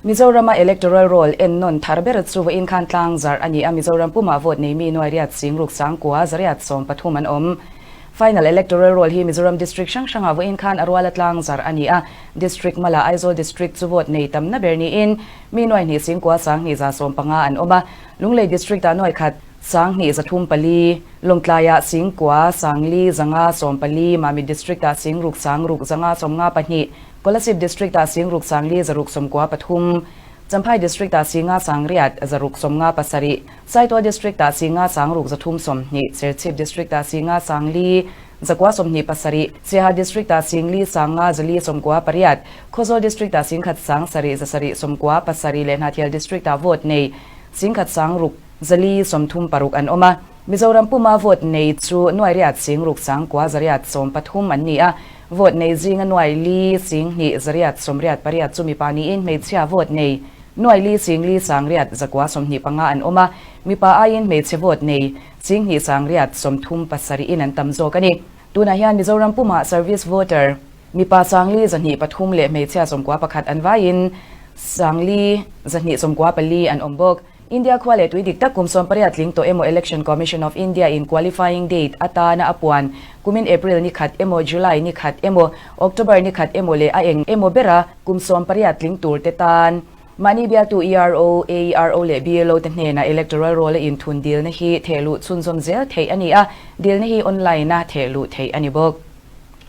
Mizorama Electoral Roll ennawn thar ber chu vawiin khan tlang zarh a ni a, Mizoram pumah vote nei mi nuai riat sing ruk sangkua zariat 13 an awm. Final Electoral Roll hi Mizoram District hrang hrangah vawiin khan a ruala tlang zarh a ni a, District Mala Aizawl District chu vote nei tamna ber niin mi nuai hnih singkua sanghnih za 15 an awm a, Lunglei District-ah nuai khat sanghnih zathum pali, Lawngtlaiah singkua sangli zanga 14, Mamit District-ah singruk sangruk zanga 52, Kolasib District-ah singruk sangli zaruk 93, Champhai District-ah singa sangriat zaruk 57, Saitual District-ah singa sangruk zathum 20, Serchhip District-ah singa sangli zakua 27, Siaha District-ah singli sanga zali 98, Khawzawl District-ah singkhat sang sarih zasarih 97 leh Hnahthial District-ah vote nei singkhat sangruk zali 36 an awm a. Mizoram puma vote nei chu nuai riat singruk sangkua zariat 13 an ni a, vote nei zinga nuai li singhnih zariat 88 chu mipa niin hmeichhia vote nei nuai li singli sangriat zakua 25 an awm a, mipa aiin hmeichhe vote nei singhnih sangriat 37 in an tam zawk a ni. Tunah hian Mizoram puma service voter mipa sangli 203 leh hmeichhia 91 an vaiin sangli 294 an awm bawk. India khua leh tui dik tak kum 18 tling tawh emaw Election Commission of India in qualifying date atana a puan kumin April ni khat emaw July ni khat emaw October ni khat emaw leh a eng emaw bera kum 18 tling tur te tan mahni bialtu ERO, AERO leh BLO te hnena electoral roll a inthun dilna hi thehluh chhunzawm zel theih a ni a, dilna hi online a thehluh theih a ni bawk.